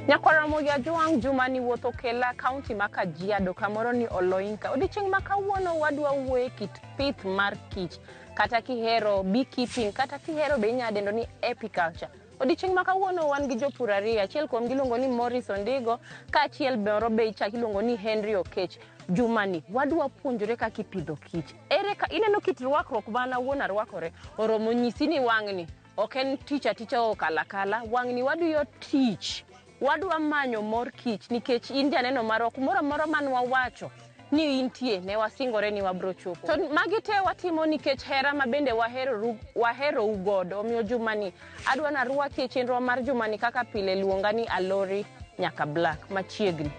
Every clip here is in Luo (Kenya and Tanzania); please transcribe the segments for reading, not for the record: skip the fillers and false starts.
Nyakwar Ramogi Ajwang' juma ni wuoth okela kaunti ma Kajiado kamoro ni Oloinka. Odiochieng' ma kawuono wadwa wuoye kit pith mar kich kata kihero beekeeping kata kihero be inya dendo ni apiculture. Odiochieng' ma kawuono wan gi jopur ariyo, achiel kuomgi iluongo ni Morris Ondigo kaachiel moro be ichak iluongo ni Henry Okech. Jumani wadwa puonjore kaka ipidho kich. Ere ka ineno kit rwakruok ma an awuon arwakore oromo nyisi ni wang'ni ok en tich aticha okalo akala, wang'ni wadhiyo tich. Wadwa manyo mor kich nikech in janeno marwa kumoro amora man wawacho ni intie ne wasingore ni wabro chopo. To magi te watimo nikech hera ma bende waherou godo. Omiyo jumani adwa narwaki e chenro mar jumani kaka pile luonga ni Alori nyaka Black machiegni.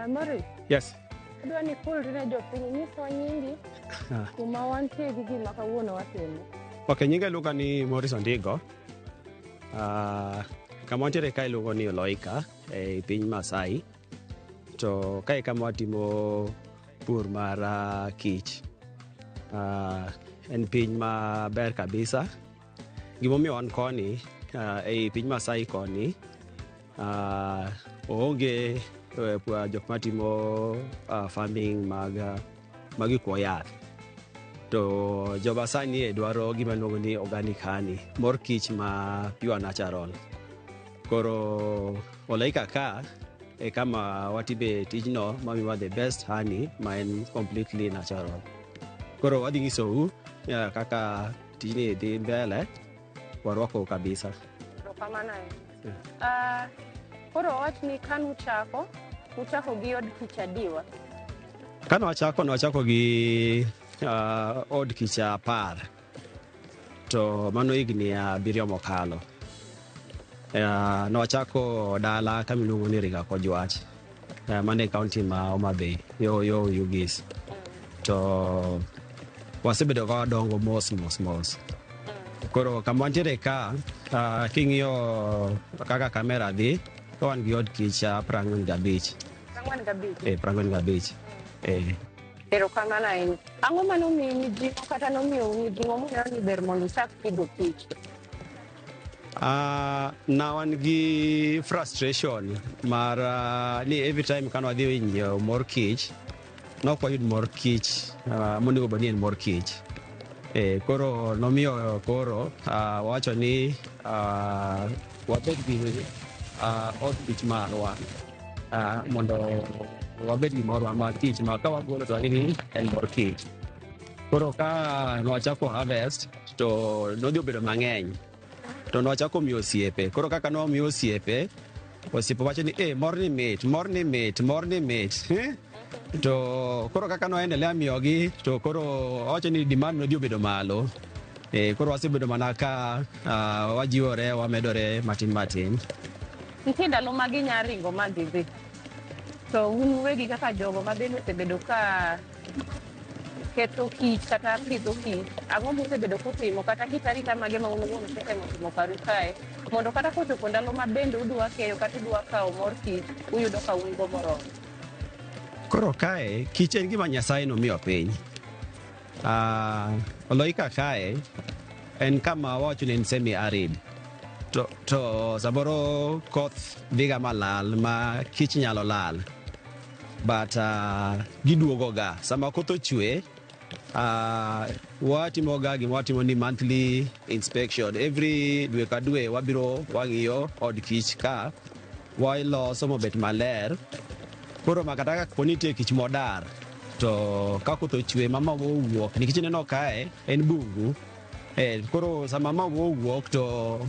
Maurice, Yes. adwa ni ikulri ne jopiny, inyiswa nyingi, kuma wantie gi gima kawuono watimo. Ok, nyinga iluonga ni Maurice Ondigo. Kama wantiere ka iluongo ni Oloika e piny Masai. To kae kama watimo pur mar kich. En piny maber kabisa. Gimomiyo wan koni ei piny Masai koni oonge jok matimo farming mag ikuo yath. To joma sani e dwaro gima iluongo ni organic honey, mor kich ma pure natural. Koro Oloika ka e kama watime tijno mamiwa the best honey ma en completely natural. Koro wadhi nyisou kaka tijni dhi mbele, warwako kabisa. Erokamano ahinya. Koro wawach ni kanuchako, uchako gi od kich adiwa? Kane wachako, ne wachako gi od kich 10. To mano higni 7 mokalo. Ne wachako dala kama iluongo ni Riga Kojwach. Mano e kaunti ma Homa Bay, yo Ugis. To wasebedo ka wadongo mos mos mos. Koro kama wantiere ka, king'iyo kaka kamera dhi, to wan gi od kich 45. 45? 45. Erokamano ahinya. Ang'o mane omiyi mijing'o kata nomiyou mijing'o muneno ni ber mondo uchak pidho kich? Na wan gi frustration mar ni every time kane wadhi nyiewo mor kich, nok wayud mor kich monego bed ni en mor kich. Koro nomiyo koro wawacho ni wabed gi od kich marwa mondo wabed gi morwa mar kich ma ka wagolo to wang'e ni en mor kich. Koro ka nwachako harvest to nodhi obedo mang'eny. To nwachako miyo osiepe. Koro kaka nwamiyo osiepe, osiepe wacho ni mor ni mit, mor ni mit, mor ni mit. To koro kaka nwaendelea miyogi, to koro wawacho ni demand nodhi obedo malo. Koro wasebedo mana ka wajiwore, wamedore matin matin. Nitie ndalo ma ginya ringo ma gidhi. To un uwegi kaka jogo ma bende osebedo ka ketho kich kata pidho kich, ang'o musebedo kutimo kata kit arita mage ma un owuon usetemo timo karu kae mondo kata kochopo ndalo ma bende udwa keyo kata udwa kawo mor kich, uyudo ka un go moromo? Koro kae, kich en gima Nyasaye nomiyo piny. Oloika kae en kama wawacho ni en semi arid. To samoro koth dhiga malal ma kich nyalo lal. But giduogo ga. Sama koth ochwe, watimo ga gima watimo ni monthly inspection. Every dwe ka dwe wabiro wang'iyo od kich ka waloso mobet maler. Koro ma kata ka nitie kich modar, to ka koth ochwe ma maua owuok, nikech ineno kae en bungu. Koro sama maua owuok to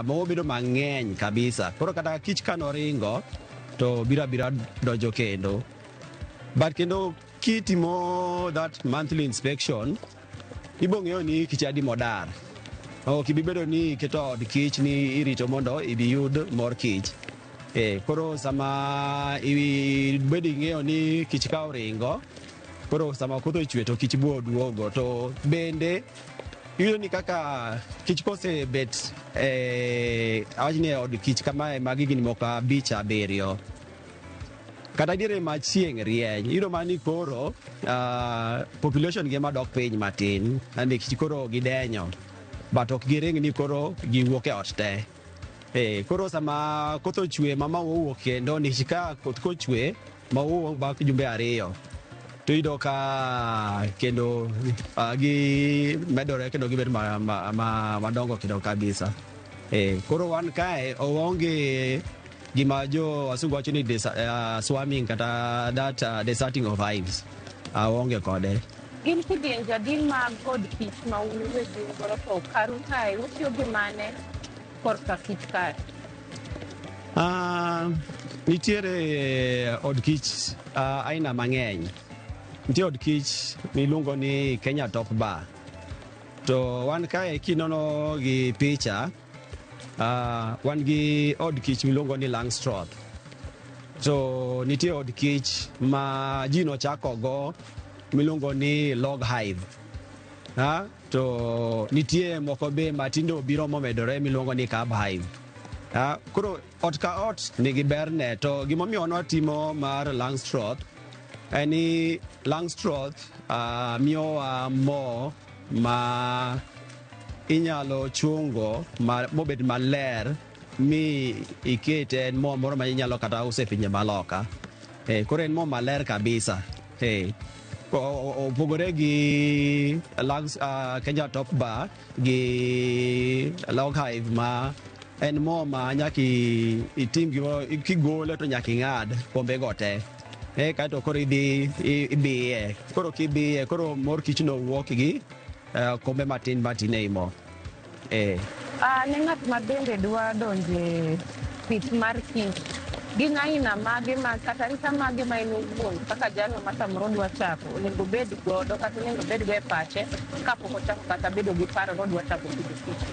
maua bedo mang'eny kabisa. Koro kata kich ka noringo to biro abira donjo kendo. But kendo kitimo that monthly inspection, ibo ng'eyo ni kich adi modar. Ok ibi bedo ni iketo od kich ni irito mondo ibi yud mor kich. Koro sama ibedo ing'eyo ni kich ka oringo, koro sama koth ochwe to kich bo duogo. To bende iyudo ni kaka kich kosebet awach ni e od kich kamae magi gin moko 5 7. Kata diere ma chieng' rieny, iyudo mana ni koro population gi ema dok piny matin, nikech koro gidenyo. But ok giring ni koro giwuok e ot te. Koro sama koth ochwe ma maua owuok kendo, nikech ka koth kochwe maua wuok bang' jumbe 2, to iyudo ka kendo gi medore kendo gibet madongo kendo kabisa. Koro wan kae waonge gima jo wasungu wacho ni swarming kata that deserting of hives. Waonge kode. Gin kidienje adi mag od kich ma un uwegi un godo to karu kae utiyo gi mane korka kich kae? Nitiere od kich aina mang'eny. Nitie od kich miluongo ni Kenya Top Bar. To wan kae kinono gi picha, wan gi od kich miluongo ni Langstroth. To nitie od kich ma ji nochako go miluongo ni Log Hive. To nitie moko be matindo obiro momedore miluongo ni Cub Hive. Koro ot ka ot nigi berne, to gimomiyo wan watimo mar Langstroth en ni Langstroth miyowa mo ma inyalo chungo mobed maler mi ikete en mo moro ma inyalo kata uso e pinje maloka. Koro en mo maler kabisa. Opogore gi Kenya Top Bar gi Log Hive ma en mo ma nyaka itim gimoro, kigole to nyaka ing'ad kombe go te. Kaeto koro idhi ibiye. Koro kibiye, koro mor kich no wuok gi kombe matin matin ei mo. Ne ng'at ma bende dwa donje pith mar kich, gin aina mage ma kata arita mage ma en owuon kaka jalno ma samoro dwa chako onego obed godo kata onego obed go e pache kapok ochako kata bedo gi paro ni odwa chako pidho kich?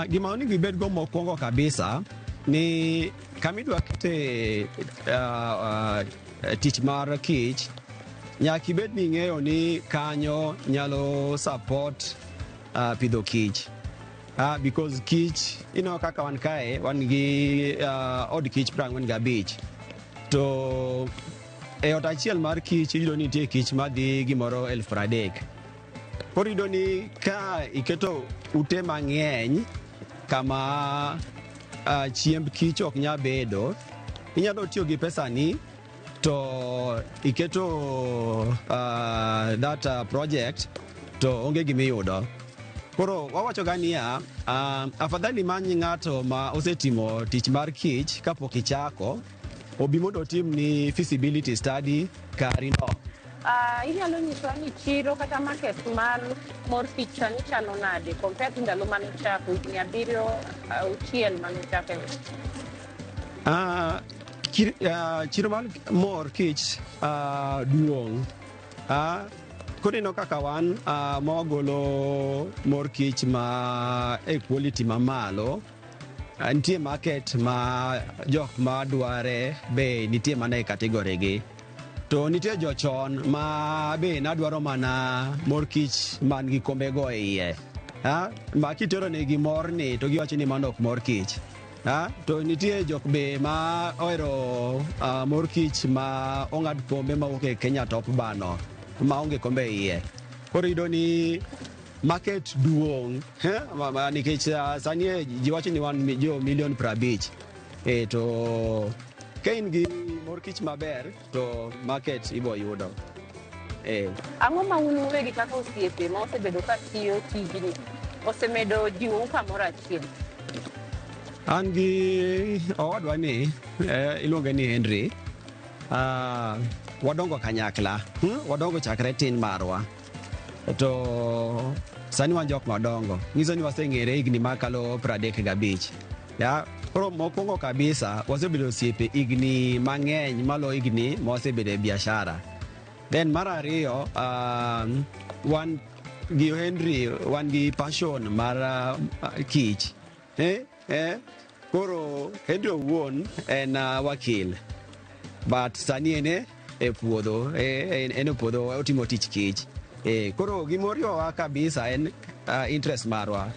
Gima onego ibed go mokwongo kabisa ni kama idwa kete tich mar kich, nyaka ibed ni ing'eyo ni kanyo nyalo support pidho kich. Because kich, ineno kaka wan kae, wan gi od kich 45. To e ot achiel mar kich iyudo ni nitie kich madhi gimoro 30,000. Koro iyudo ni ka iketo ute mang'eny kama chiemb kich ok nyal bedo, inyalo tiyo gi pesani to iketo that project to onge gimiyudo. Koro wawacho ga niya, afadhali many ng'ato ma osetimo tich mar kich kapok ichako, obi mondo otimni feasibility study kari no. Inyalo nyiswa ni chiro kata market mar mor kich sani chalo nade compared to ndalo mane uchako, higni 7 6 mane uchako? Chiro mar mor kich duong'. Koro ineno kaka wan ma wagolo mor kich ma e quality mamalo, nitie market ma jok ma dware be nitie mana e category gi. To nitie jochon ma be nadwaro mana mor kich man gi kombe go e iye. Ma kitero negi morni to giwacho ni mano ok mor kich. To nitie jok be ma ohero mor kich ma ong'ad kombe mawuok e Kenya Top Bar no, ma onge kombe e iye. Koro iyudo ni market duong', nikech sani ji wacho ni wan jo milion 50. To ka in gi mor kich maber to market ibo yudo. Ang'o ma un uwegi kaka osiepe ma osebedo ka tiyo tijni osemedo jiwou kamoro achiel? An gi owadwa ni iluonge ni Henry. Wadongo kanyakla, Wadongo chakre tin marwa. To sani wan jok madongo. Nyiso ni waseng'ere higni makalo 35. Ya, koro mokwongo kabisa wasebedo osiepe higni mang'eny malo higni ma wasebedo e biashara. Then mar ariyo, wan gi Henry wan gi passion mar kich. Koro Henry owuon en wakil. But sani en e puodho, en e puodho otimo tich kich. Koro gimoriwowa kabisa en interest marwa.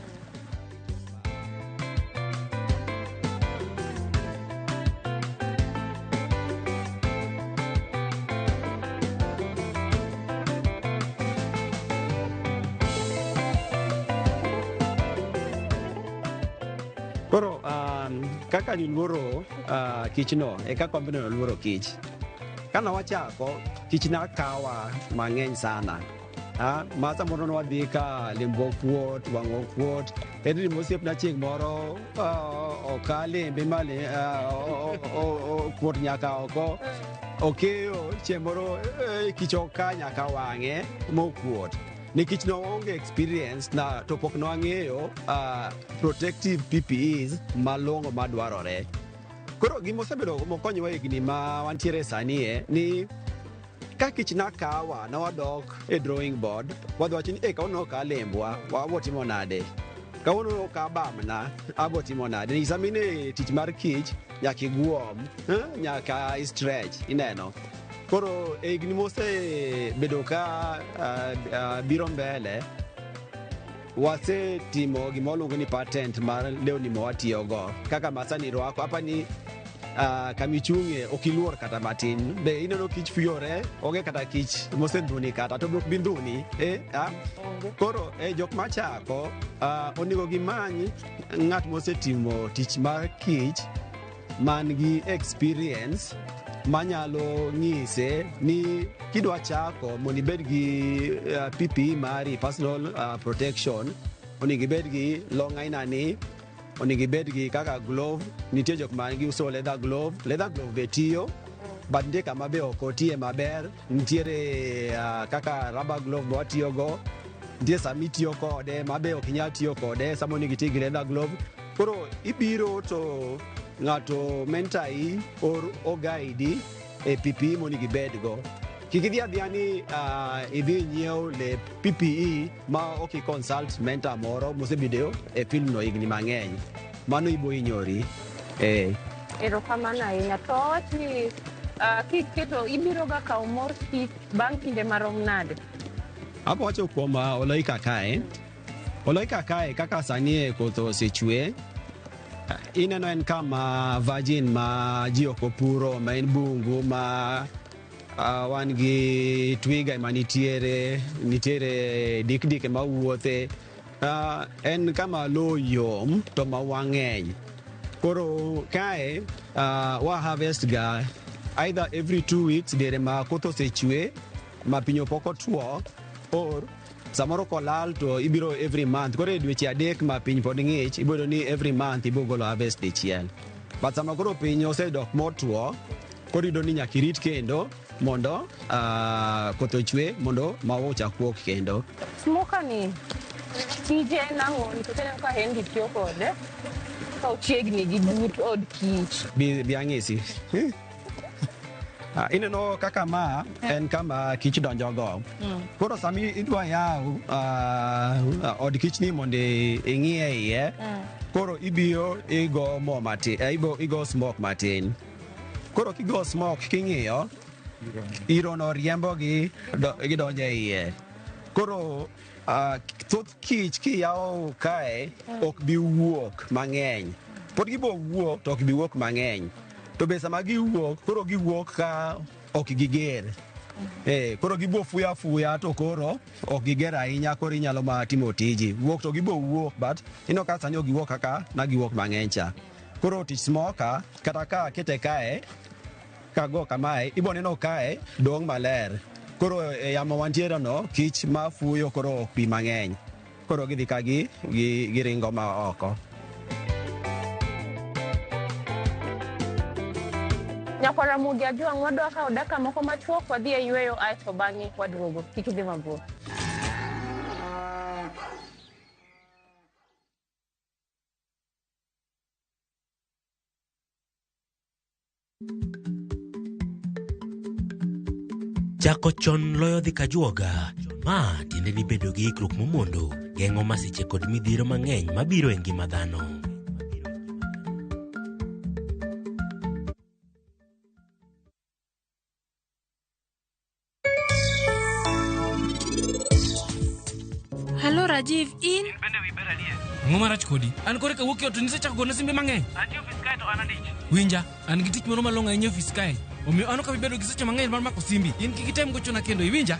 Koro kaka niluoro kichno e kaka wan bende waluoro kich. Kana wachako, kich nakawa mang'eny sana. Ma samoro nwadhi ka lembwa okuot, wang'wa okuot. En ni osiepna chieng' moro oka lembe ma okuot nyaka oko. Okeyo chieng' moro kich oka nyaka wang'e mokuot. Nikech noonge experience na to pok nwang'eyo protective PPEs malong'o madwarore. Koro gima osebedo mokonyowa higni ma wantiere sani e ni ka kich nakawa nawadok e drawing board wadhi wacho ni e kawuono ok lembwa wabo timo nade kawuono ok abamna abo timo nade nikech sama in e tich mar kich nyaka iguom nyaka i stretch ineno koro e higni mosebedo ka biro mbele wasetimo gima waluongo ni patent mar lewni ma watiyogo kaka masani rwako apani kamichung'e ok iluor kata matin be ineno kich fuyore onge kata kich mosendhuni kata to be ok bi ndhuni eh? Koro jok machako onego gimany ng'at mosetimo tich mar kich man gi experience manyalo ng'ise ni kidwa chako mondo ibed gi PPE mari personal protection onego ibed gi long aina ni onego ibed gi kaka glove nitie jok man giuso leather glove leather glove be tiyo but nitie kama be ok otiye maber nitiere kaka rubber glove ma watiyogo nitie sama itiyo kode ma be ok inyal tiyo kode sama onego iti gi leather glove koro ibiro to ng'ato mentor i or oguide e PPE monego ibedgo kik idhi adhiya ni idhi nyiew lep PPE ma ok i consult mentor moro mosebedo e field no higni mang'eny mano ibo hinyori eh. Erokamano ahinya. To wawach ni kiketo ibiro ga kawo mor kich bang' kinde marom nade? Abo wacho kuom Oloika kae. Oloika kae kaka sani e koth osechwe, ineno en kama virgin ma ji ok opuro, ma en bungu ma wan gi twiga ema nitiere, nitiere dikdik ema wuothe. En kama lowo yom to maua ng'eny. Koro kae wa harvest ga either every 2 weeks diere ma koth osechwe ma piny pok otuo or samoro kolal to ibiro every month koro e dweche 3 ma piny pod ng'ich ibiro yudo ni every month ibiro golo harvest dichiel but sama koro piny osedok motuo koro iyudo ni nyaka irit kendo mondo koth ochwe mondo maua ochak wuok kendo. Smoker ni tije en ang'o nikech aneno ka Henry tiyo kode ka ochiegni gi but od kich. Bi ang'isi. Ineno kaka ma en kama kich donjogo. Koro sami idwa yaw od kich ni mondo ing'i e iye, koro ibiro igo mo matin, igo smoke matin. Koro kigo smoke king'iyo, iro no riembogi gidonjo e iye. Koro thoth kich kiyawo kae ok bi wuok mang'eny. Pod gibo wuok to ok bi wuok mang'eny. To be sama giwuok, koro giwuok ka ok giger. Koro gibo fuyo afuya to koro ok giger ahinya koro inyalo ma timo tiji. Wuok to gibo wuok but ineno ka sani ok giwuok kaka na giwuok mang'eny cha. Koro tich smoker kata ka akete kae kago kamae ibo neno kae dong' maler. Koro e yamo wantiere no kich mafuyo koro ok bi mang'eny. Koro gidhi ka gi giringo ma oko. Nyakwar Ramogi Ajwang' wadwa kawo dakika moko machuok wadhi e yweyo aeto bang'e waduogo. Kik idhi mabor. Chako chon loyo dhi kajuoga. Ma tiende ni bedo gi ikruok momondo geng'o masiche kod midhiero mang'eny mabiro e ngima dhano. Halo Rajiv, in? Ang'o marach kodi? An kore kawuok e ot to nisechako gona simbe mang'eny. Antie ofis kae to an adich. Winja, an gi tich moro malong'o ahinya e ofis kae. Omiyo an ok abi bedo gi seche mang'eny mar mako simbi. In kik item gochona kendo, iwinja?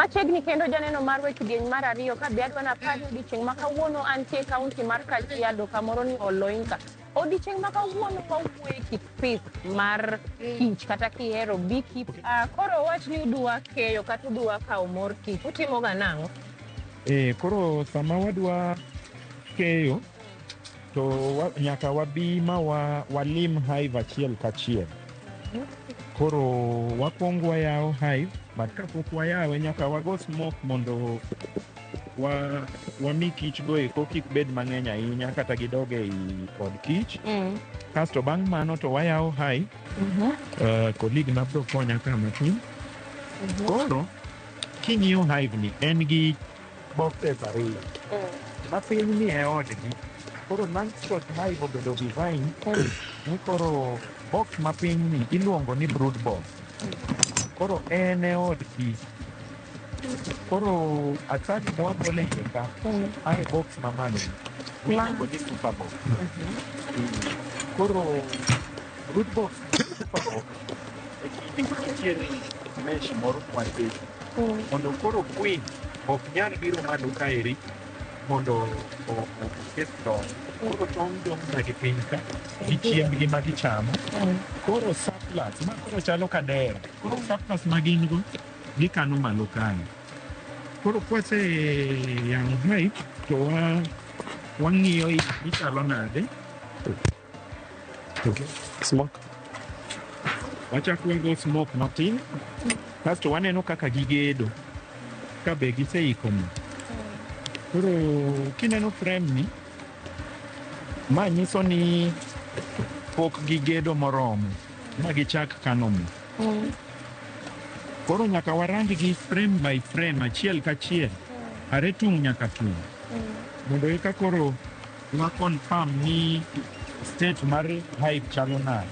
Machiegni kendo janeno mar we kidieny mar ariyo ka be adwa napar ni odiochieng' ma kawuono antie e kaunti mar Kajiado kamoro ni Oloinka. Odiochieng' ma kawuono wawuoye kit pith mar kich kata kihero beekeeping. Koro wach ni udwa keyo kata udwa kawo mor kich, utimo ga nang'o? Koro sama wadwa keyo to nyaka wabi ma walim hive achiel kachiel. Koro wakwongo wayawo hive, but kapok wayawe nyaka wago smoke mondo wami kich go eko kik bed mang'eny ahinya kata gidog ei od kich. Kasto bang' mano to wayawo hive. Colleague na bro konya ka matin. Koro king'iyo hive ni en gi boxes ariyo. Mapiny ni e odgi. Koro Langstroth hive obedo design ni koro box mapiny ni iluongo ni brood box. Koro en e od kich. Koro asali mwagolo e iye ka ae box mamalo ni iluongo ni super box. Koro brood box super box e kindgi nitiere mesh moro mwaketo mondo koro queen ok nyal biro malo kaeri mondo oket tong'. Koro tong' dong' nagi piny ka gi chiembgi ma gichamo. Koro surplus ma koro chalo ka dero. Koro surplus ma gin go gikano malo kae. Koro kwase yawo hive to wang'iyo iye ni chalo nade. Okay. Smoke. Wachako wago smoke matin kasto waneno kaka gigedo ka be giseiko mo. Koro kineno frame ni ma nyiso ni pok gigedo moromo ma gichak kano mo. Koro nyaka warang gi frame by frame achiel kachiel are tung' nyaka tung' mondo eka koro wa confirm ni state mar hive chalo nade.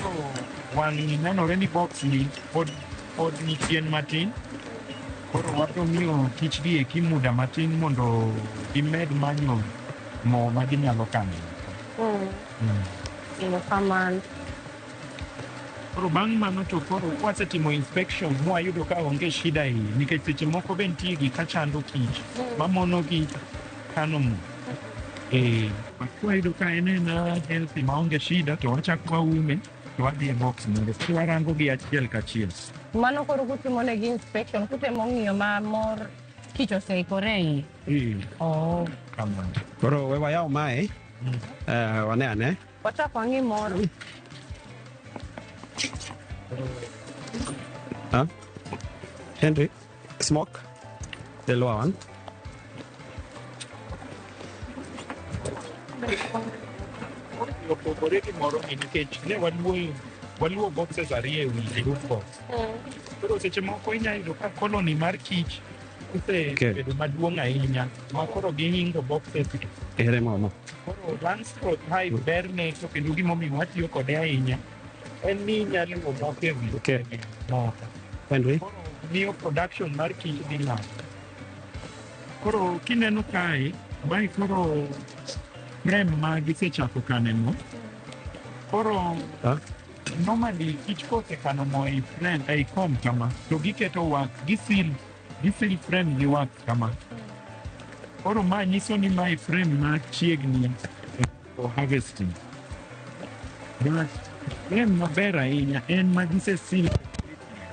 Koro wang'ni nenore ni box ni pod ni chien matin. Koro wabro miyo kich gi eki muda matin mondo gimed manyo mo ma ginyalo kano. Erokamano. Koro bang' mano to koro kwasetimo inspection mwayudo ka onge shida e iye nikech seche moko be nitie gik machando kich mamono gi kano mo. But kwayudo ka en ena healthy maonge shida to wachako waume to wadhi e box mondo koro warango gi achiel kachiel. Mano koro kutimo negi inspection kutemo ng'iyo ma mor kich oseikore e iye. Oh. Kamano. Koro we wayaw mae. Wane ane. Wachak wang'i mor. Huh? Henry, smoke. The lower one. Opogore gi moro ni nikech ne waluwo boxes ariyo e wi roof box. Koro seche moko inya yudo ka colony mar kich osebedo maduong' ahinya ma koro gihingo boxes gi. Ere momo. Koro Langstroth hive berne to kendo gimomiyo watiyo kode ahinya en ni inyalo luwo moko e wi moko. Henry. Koro miyo production mar kich dhi malo. Koro kineno kae, mae koro frame ma gisechako kane mo. Koro normally kich kosekano mo ei frame, ei comb kama, to giketo wax, gisil frame gi wax kama. Koro ma nyiso ni mae frame ma chiegni for harvesting. But frame maber ahinya en ma gisesil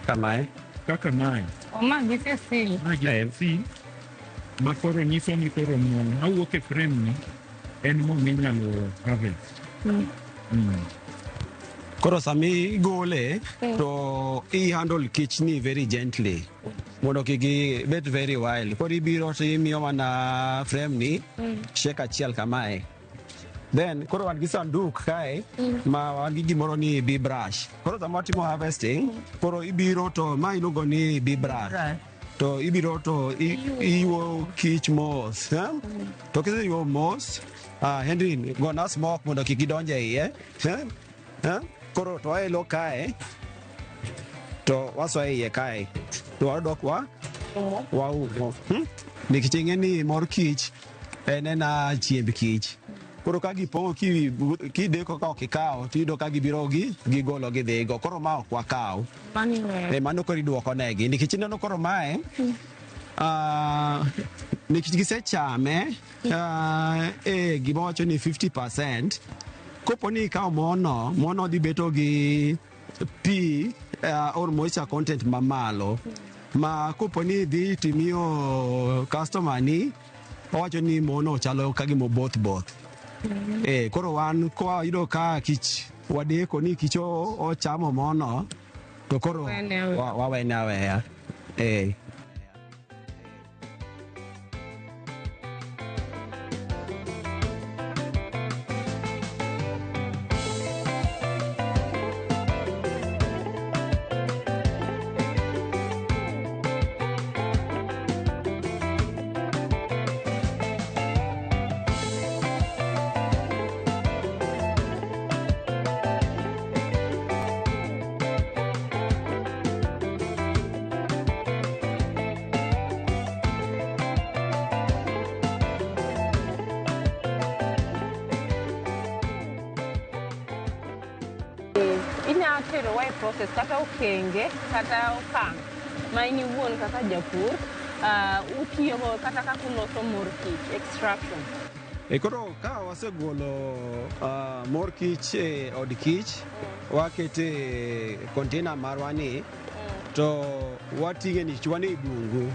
Kamae. Kaka mae. Ma gisesil. Ma gisesil ma koro nyiso ni koro mo mawuok e frame ni en mo minyalo harvest. Koro sami igole to i handle kich ni very gently mondo kik gibed very wild. Koro ibiro to imiyo mana frame ni shake achiel kamae. Then koro wan gi sanduk kae ma wan gi gimoro ni bee brush. Koro sama watimo harvesting, koro ibiro to ma iluongo ni bee brush. To ibiro to iyuo kich mos. Eh? To kiseyuo mos, Henry, gona smoke mondo kik gidonj e iye. Eh? Eh? Koro to waelo kae to wasoyo e iye kae to wadok wa waumo. Nikech ing'e ni mor kich en ena chiemb kich. Koro ka gipong'o kideko ka ok ikawo, tiyudo ka gibiro gi gigolo gidhigo. Koro ma ok wakaw. Mano koro iduoko negi. Nikech ineno koro mae, nikech gisechame e gima wacho ni 50%, kopo ni ikawo mono, mono dhi beto gi pi or moisture content mamalo. Ma kopo ni idhi timiyo customer ni, owacho ni mono chalo ka gima oboth both. Koro wan kwa yudo ka kich wadeko ni kich ochamo mono, to koro wawene aweya. Inya terowa e process kata okenge kata okang' ma in iwuon kaka japur utiyogo kata kaka uloso mor kich, extraction. Koro ka wasegolo mor kich e od kich, wakete e container marwa ni, to wating'e nikech wan e bungu.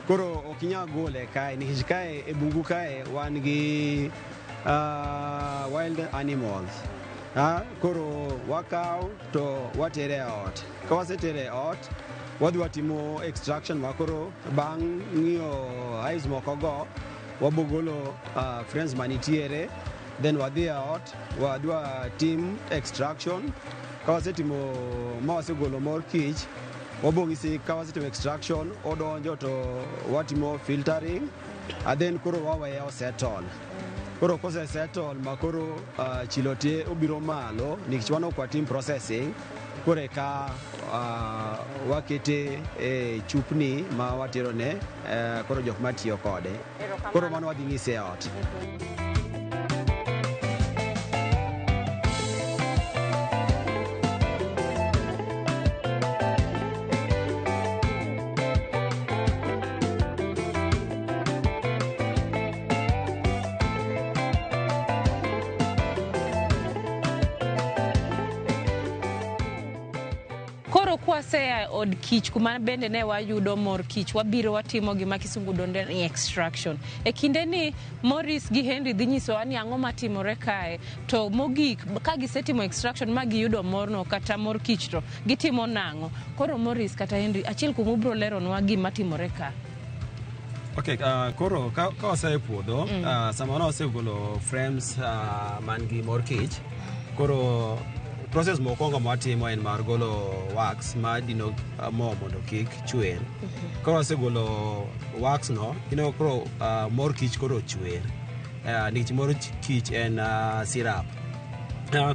Koro ok inyal gole kae nikech kae e bungu kae wan gi wild animals. Koro wakaw to watere e ot. Ka wasetere e ot, wadhi watimo extraction ma koro bang' ng'iyo hives moko go, wabogolo frames manitiere, then wadhi e ot, wadhi watim extraction. Ka wasetimo ma wasegolo mor kich, wabong'isi ka wasetimo extraction, odonjo to watimo filtering, and then koro waweye osettle. Koro kose settle ma koro chilo te obiro malo nikech wan ok watim processing, koro eka wakete e chupni ma watero ne koro jok matiyo kode. Koro mano wadhi ng'ise e ot. Koro kwasea e od kich kuma bende ne wayudo mor kich, wabiro watimo gima kisungu dende ni extraction. E kinde ni Morris gi Henry dhi nyisowa ni ang'o matimore kae, to mogik ka gisetimo extraction ma giyudo morno kata mor kich to gitimo nang'o. Koro Morris kata Henry, achiel kuomu biro leronwa gima timore ka. Okay, koro ka wase e puodho, sama ne wasegolo frames man gi mor kich, koro process mokwongo mwatimo en mar golo wax ma dino mo mondo kik chwer. Koro wasegolo wax no, ineno koro mor kich koro chwer. Nikech mor kich en syrup.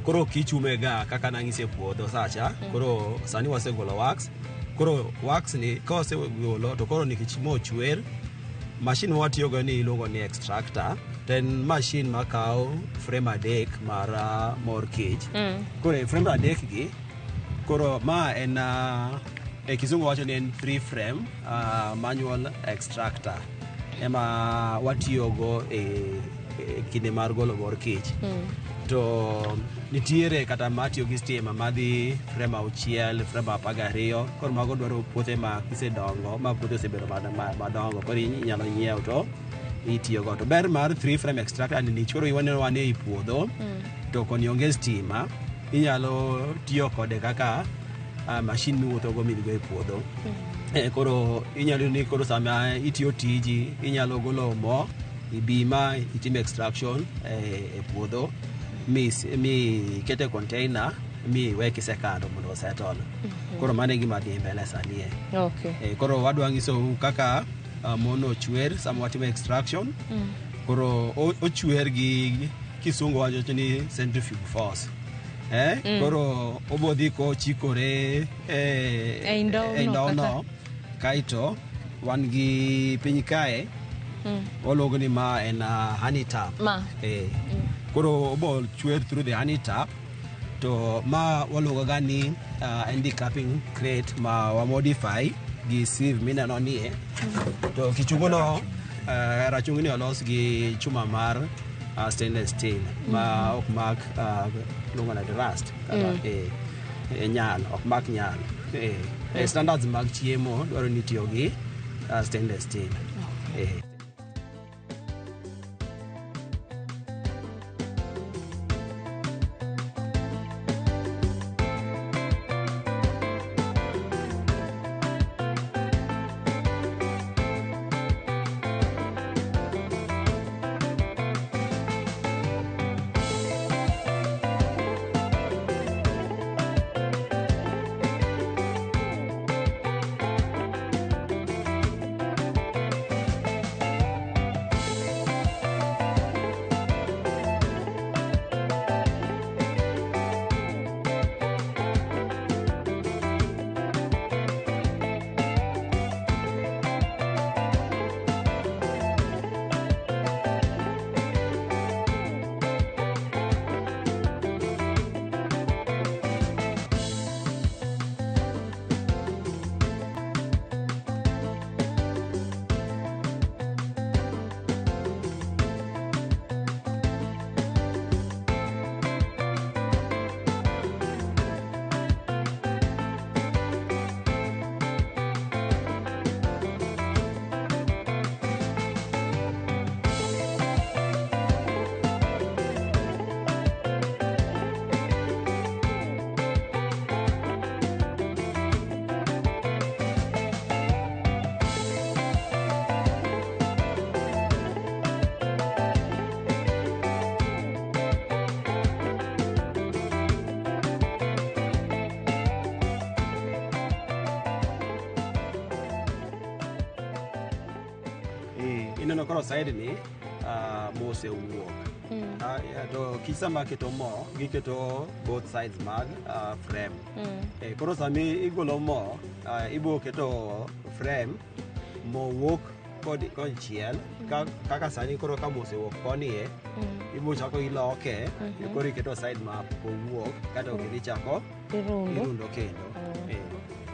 Koro kich ume ga kaka nang'isi e puodho sacha, koro sani wasegolo wax. Koro wax ni ka wasegolo to koro nikech mo chwer, machine ma watiyogo ni iluongo ni extractor, to en machine makawo frame 3 mar mor kich. Koro e frame 3 gi, koro ma en e kisungu wacho ni en 3 frame manual extractor ema watiyogo e kinde mar golo mor kich. To nitiere kata matiyo gi stima madhi frame 6, frame 12. Koro mago dwaro puothe ma kisedongo, ma puothe osebedo madongo, koro inyalo nyiewo to itiyogo. To ber mar 3 frame extractor ni koro waneno wan ei puodho, to koni onge stima, inyalo tiyo kode kaka machine miwuothogo midhigo e puodho. Koro inyalo yudo ni koro sama itiyo tiji, inyalo golo mo, ibi ma itim extraction e puodho, mi iket e container, mi iwe kisekano mondo osettle. Koro mano e gima dhi mbele sani e. Koro wadwa nyisou kaka mono chwer sama watimo extraction. Koro ochwer gi kisungu wacho ni centrifuge force. Koro obodhi kochikore Ei ndowno ei ndowno. Kata? Kaeto wan gi piny kae, waluongo ni ma en honey tap. Ma. Koro obo chwer through the honey tap to ma waluongo ga ni en decapping crate ma wa modify gi sieve mineno nie. To kichungu no rachungi ni olos gi chuma mar stainless steel ma ok mak luongo nade rust kata nyal ok mak nyal. Standards mag chiemo dwaro ni itiyo gi stainless steel. Ineno koro side ni mo osewuok. To kich sama keto mo, giketo both sides mag frame. Koro sami igolo mo, ibo keto frame, mo wuok konchiel, kaka sani koro ka mo osewuok koni e, ibo chako iloke, koro iketo side ma pok owuok, kato kendo ichako irundo kendo.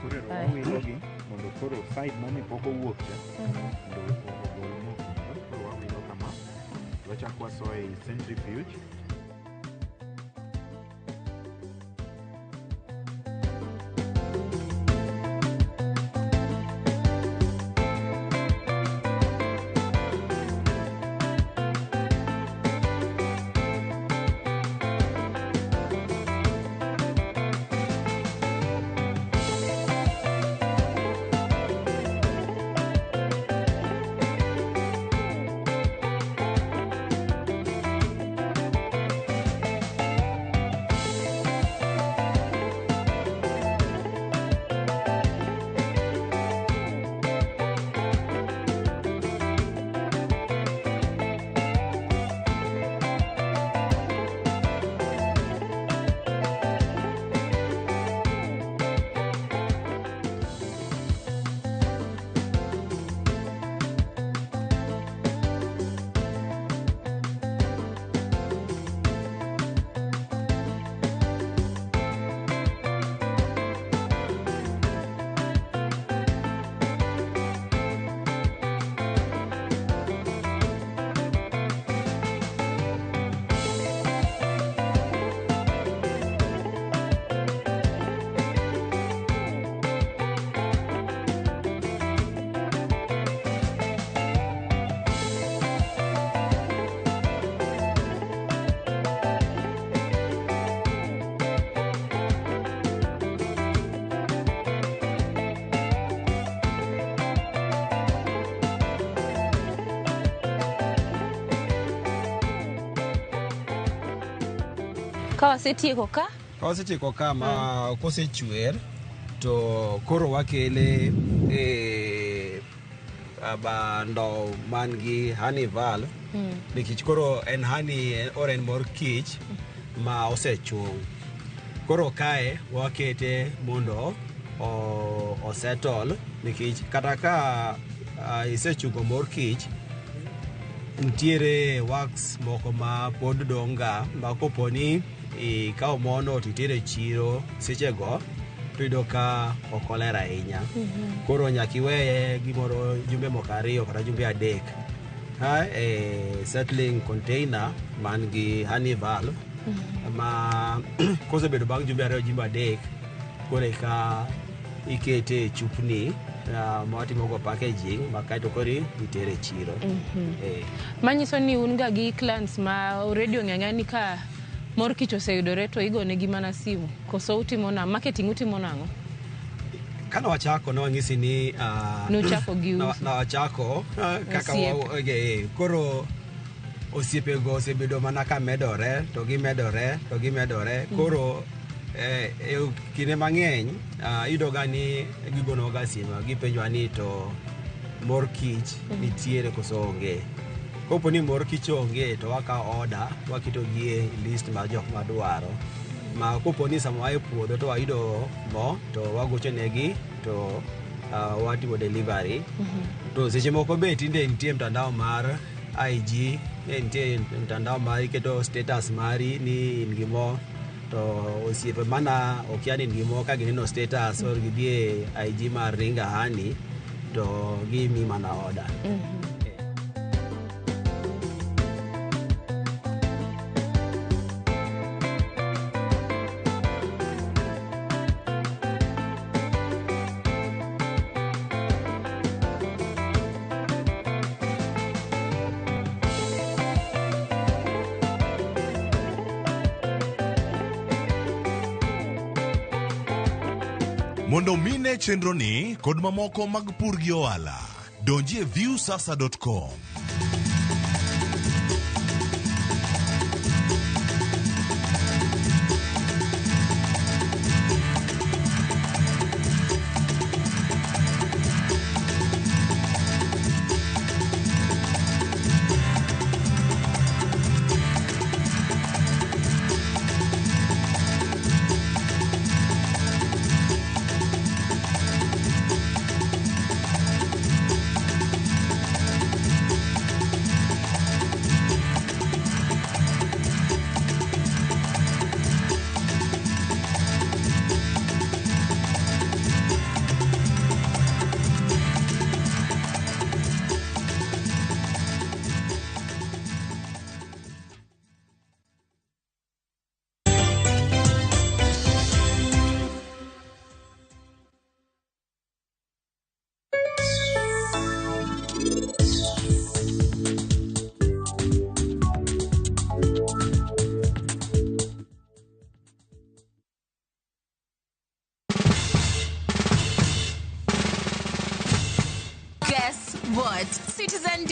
Koro wawilogi mondo koro side mane pok owuok cha mondo ogol mo kendo. Koro wawilo kama, wachako wasoye e centrifuge. Ka wasetieko ka? Ka wasetieko ka ma kosechwer to koro wakele e bando man gi honey valve, nikech koro en honey or en mor kich ma osechung. Koro kae wakete mondo osettle, nikech kata ka isechungo mor kich Nitiere wax moko ma pod dong' ga ma kopo ni ikawo mono to itere chiro sechego to iyudo ka ok oler ahinya. Koro nyaka iweye gimoro jumbe moko 2 kata jumbe 3 ka e settling container man gi honey valve ma kosebedo bang' jumbe 2 jumbe 3 koro eka ikete e chupni mawatimogo packaging ma kaeto koro itere chiro. Manyiso ni un ga gi clients ma already ong'e ni ka mor kich oseyudore to igonegi mana simu koso utimo na marketing utimo nang'o? Kane wachako ne wanyisi ni Nuchako gi uso. Nawachako kaka koro osiepego osebedo mana ka medore to gimedore to gimedore. Koro e kinde mang'eny iyudo ga ni gigonowa ga simu gipenjowa ni to mor kich nitiere koso onge. Kopo ni mor kich onge to wakawo order waketo gi e list mar jok madwaro. Ma kopo ni sama waa e puodho to wayudo mo to wagocho negi to watimo delivery. To seche moko be tinde nitie mtandao mar IG, nitie mtandao mar iketo status mari ni in gi mo to osiepe mana okia ni in gi mo ka gineno status or gidhi e IG mar Ringa Honey to gimi mana order. Mondo mine chenro ni kod mamoko mag pur gi ohala, donji e viusasa.com.